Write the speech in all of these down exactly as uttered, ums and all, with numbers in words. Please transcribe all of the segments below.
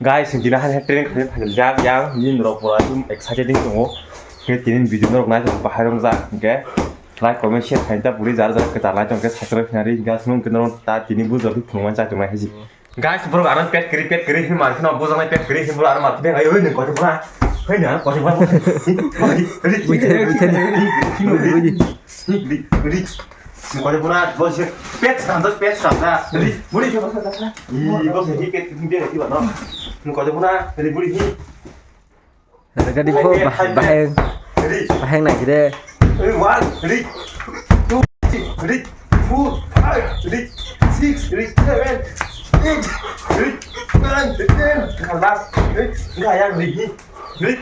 Guys, tini hai training khlai phai jak yang, nini rok pura ekdum excited wng tongo. Hwnkhe tini video norok nai tongo bahai rok jak hwnkhe like, comment, share khlai ta puri jar jar kwtal nai tongkhe subscribe khlai ri guys, nwng khe norok ta tini bujor khe phunukmani chai tongnai hai si. Guys, borok ano pet kwrwi pet kwrwi hwnwi mar kheno bujor nai pet kwrwi hwnwi borok ano mar kheno ai oi nwng kotor bwla. Hoi nwng kotor bwla. Buji, buji, buji. Ri, ri, ri. Kore pura, bos, pet sanda, pet sanda. Ri, muri ke bos, bos. Ih, bos, ini pet ini dia, ini mana? Kore pura, ri, muri ini. Ada gadi po, bah, baheng. Ri. Baheng naik deh. Ri, one, ri. Two, ri. Four, five, ri. Six, ri. Seven, eight, ri. Nine, ten. Last, ri. Enggak ya, ri. Ri.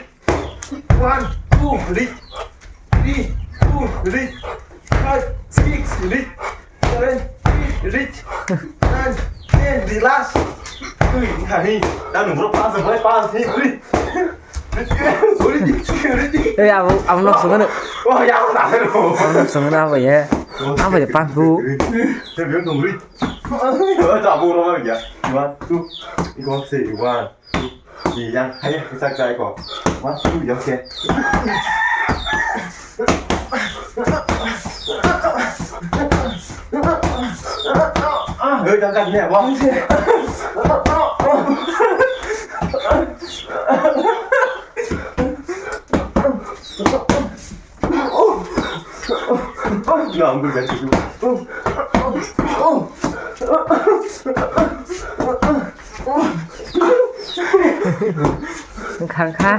One, two, reach. Three, two, reach. Five, six, reach. Seven, eight, reach. Nine, ten, relax. Ui, hai. Dan nomor pas, boy, pas, hey, ui. Ui, ui, ui. Eh, abo, abo nok sungano. Oh, ya, abo nak. Abo nok sungano abo ya. Abo ya pas bu. Saya bilang nomor. Oh, tak, abo orang ya. One, two, three, four, six, one. Yang, hai, sak, sak, ko. Wah, tu, ya, oke. Ah, hei, jangan, jangan, ya, wah. Ngambil gaji dulu. Khangkha.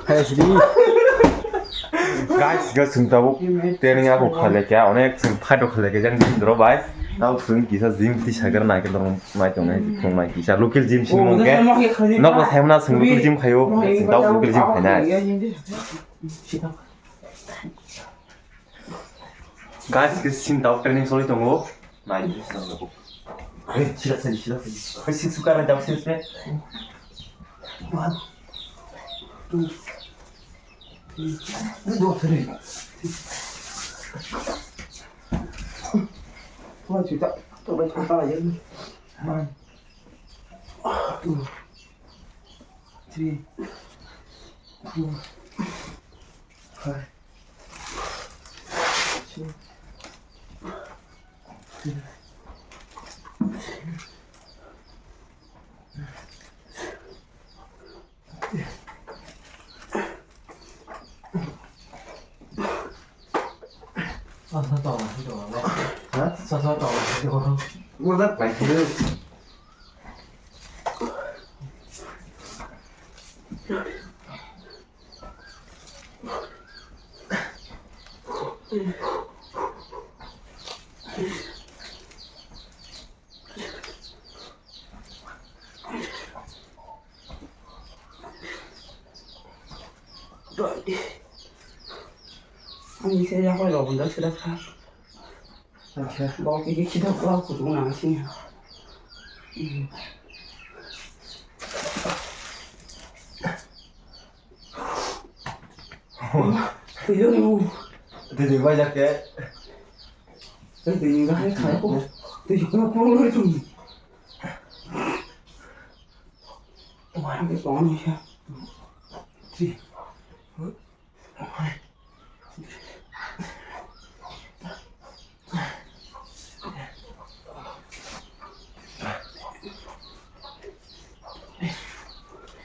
Hai sidi. Guys, guys, chwng tabuk training ako khalekya, onek chwng fight o khalekya, jang gym doro bai. Tabuk chwng kisa gym twi sagar nai ke dong. Mai tongnai, tongnai kisa local gym sini mungke. Nok bo saimana sing local gym khayo. Sing tau local gym khainai. Guys, ke sini tau training soli tongo. Nai, sini tau. Hei, sila sini, sila sini. Hei, sini suka na jauh sini sini. One, two, three. Dua, three. One, two, tak. Tak baik, tak baik. One. Two, three, four, five, six, seven. Sasa tong, sasa tong. Ha? Sasa tong, sasa tong. Murda paikhe. Ani se ya ko lo bunda sida kha. Acha. Bo ki ki da ko ko na si. Tui yo ni mu. Tui yo ba ya ke. Tui yo ga hai khai ko. Tui yo ko ko lo tu. Wah, ini pohon ya. Three.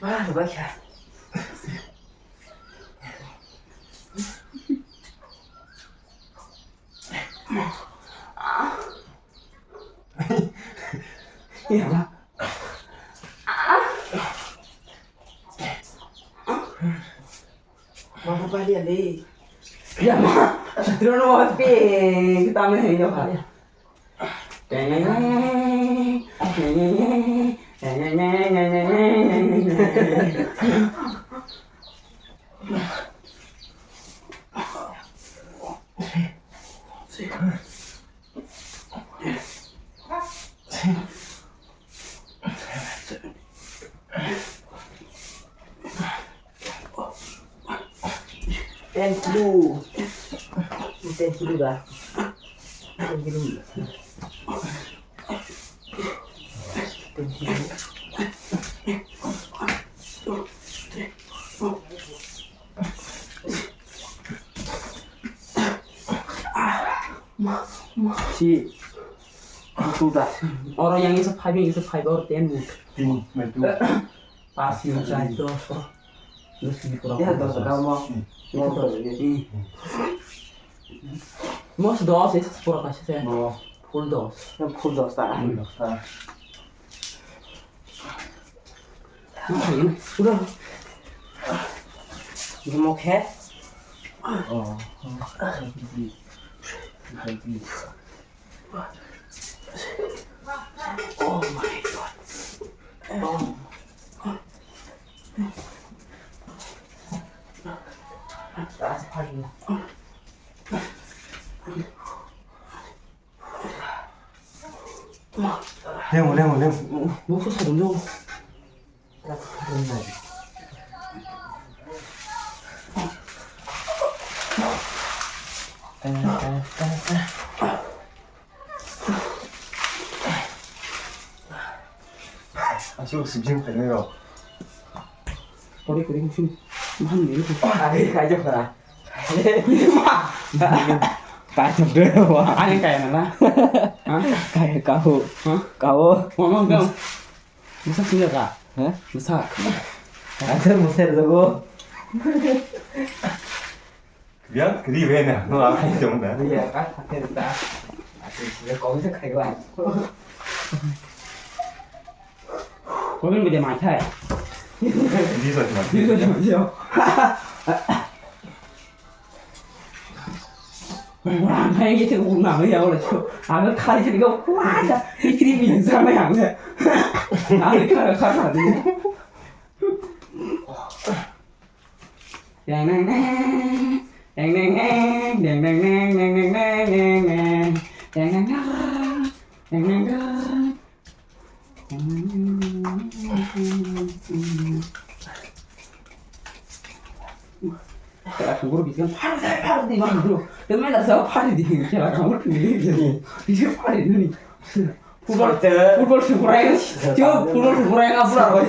Wah, lupa ya. Ya, Pak. Mau apa dia, Le? Ya, Ma. Drone mau apa? Kita main apa ya? Ten kilo. Ten kilo dah. Ten kilo. Ten kilo. Si. Oro yang isa five, yang isa five or ten mo. Tini, maitu. Pas, yang isa dos, oh. Dos ni kurang. Ya, dos, kamu. Hmm. Itu dos, ya. Hmm. Mos dos, isa pura kasih saya. Oh. Full dos. Ya, full dos, tak? Full dos, tak. Udah. Gemuk, he? Oh. Oh my God. Oh. Lemo, lemo, lemo. Bukso sadung do. Asuk sibjing khainai rok. Kori kori sini. Maham ni. Ai, kaijak na. Kaijak de wa. Ani kaya na la. Ha? Kaya kau. Ha? Kau. Mama kau. Masa sini ka? Ha? Masa. Ada masa jago. Biar kiri bena, no apa itu mana? Iya kan, akhir ta. Asli sih, kau itu kayak gua. Kau ini beda macam. Ini satu macam. Ini satu macam. Wah, kayak gitu, gua nggak ya, udah tuh. Ada kali jadi gua, wah, ada. Ini kiri bisa, apa ya? Ada kali, kali, kali. Deng deng deng, deng deng deng, deng deng deng, deng deng deng, deng deng deng, deng deng deng, deng deng deng. Kela khungur biskang phar dai, phar dai, ma khungur. Tei mela sa phar di, kela khungur ni. Ni phar ni. Football, football se kurai, yo, football se kurai, a pura roi,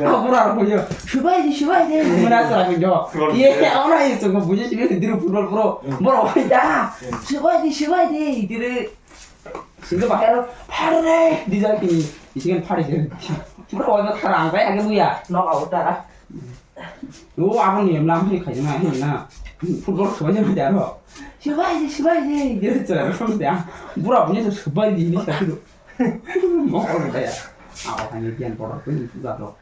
a pura roi, yo. Subai di, subai di, mana sara ko jo. Ye, auna ye, so ko buje sibe diri football pro, boro bai da. Subai di, subai di, diri. Sing bahero, phare, di jang kini, isi kan phare. Boro bai khara ang bai age buya. Knock out ta. O aboni lam hai khai na, hai na. Football subai jang jaro. Subai di, subai di, diri chara ko da. Boro bai subai di ni sa tu. Mokol kaya. Ako hanya pian porok pun itu jatuh.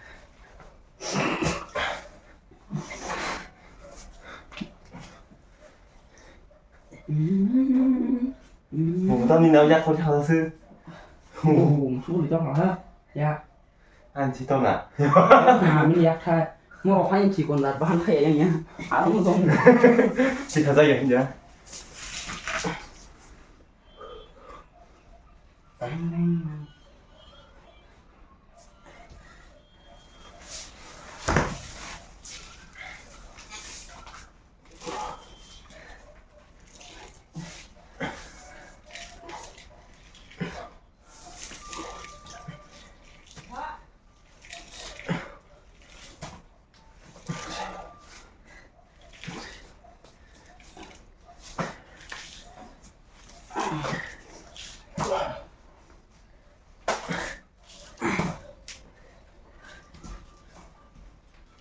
Mungkin ni nau jak kau jalan sih. Oh, musuh di tengah ha. Ya. An si tona. Kami ya kha. Mo khain si kon lar bahan kaya yang ya. Aram dong. Si khaja ya ya.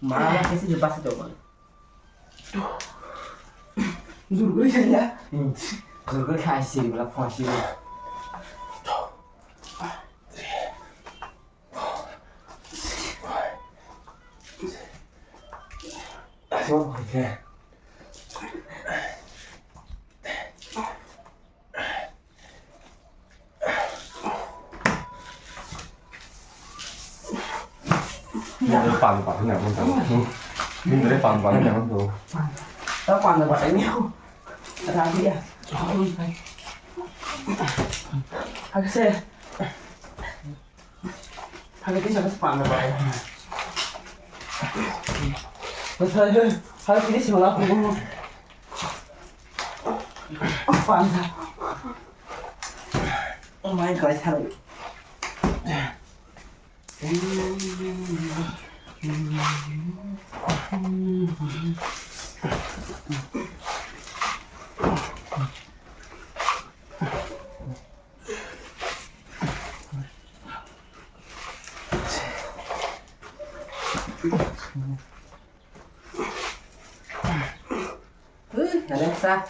Mama kasi di basi to man. Jurgui kaya. Jurgui kasi bela phosi. Asma pakai. Ini ada pan pan yang mana? Ini ada pan pan yang mana? Tahu pan apa ini? Ada apa ya? Aku sih. Hagati sa panda bai. Basta hagati sa wala ko. Panda. Oh my God, sorry. Ui, Alexa.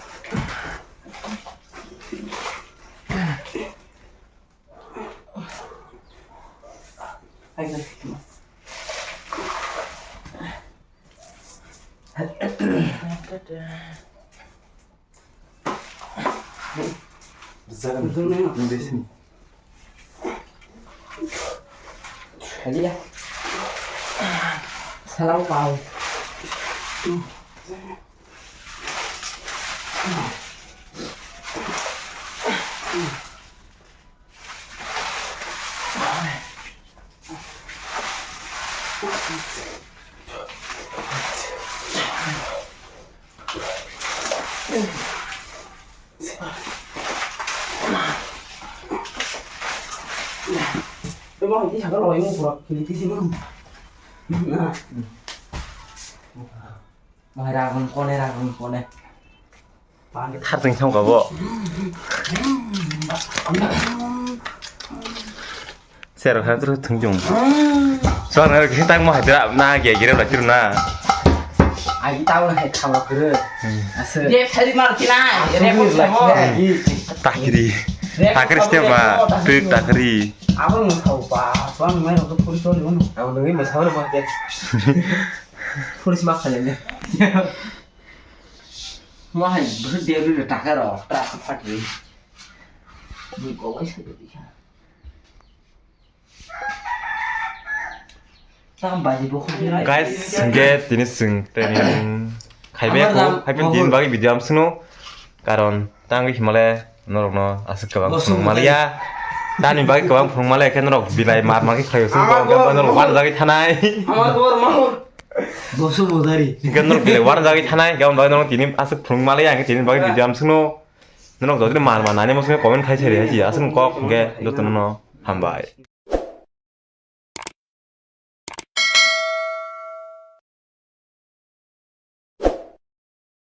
Salam kau. Emo hai tisa ka loi mo pura kili tisi mo. Na. Mo hai ragun kone, ragun kone. Tharjing thangkha bo. Serok hai turu thungjung. Sor na khe tang mo hai tira na ge ge la tiru na. Agi tau na hai thawa kuru. Ase. Ye phari mar kina, ye re mo. Takiri. Takiri step ma, tu takiri. Abo mo thau pa, pa mo mai ro puri to ni mo. Abo ngi mo thau na ma ke. Puri ma khale ne. Mo hai bhut de ru taka ro, taka phat ri. Bui ko wai sa de kha. Tam baji bo khum ri. Guys, hingke tini chwng training khaibe ko, haiphano tini bagwi video amsino. Karon tangwi himale norokno aswk kwbang phunuk maliya. Tani bagwi kwbang phunuk maliya khe norok bilai mar mar khe khlaio chwng ko, hwnkhe norok wanjagwi thanai. Amar bor mahur. Bosu Mudari. Hingke norok bilai wanjagwi thanai, hingke norok tini aswk phunuk maliya, hingke tini bagwi video amsino. Norok jodi mar mar nani mosong comment khai seri hai si, aswk kok hingke jotono no hambai.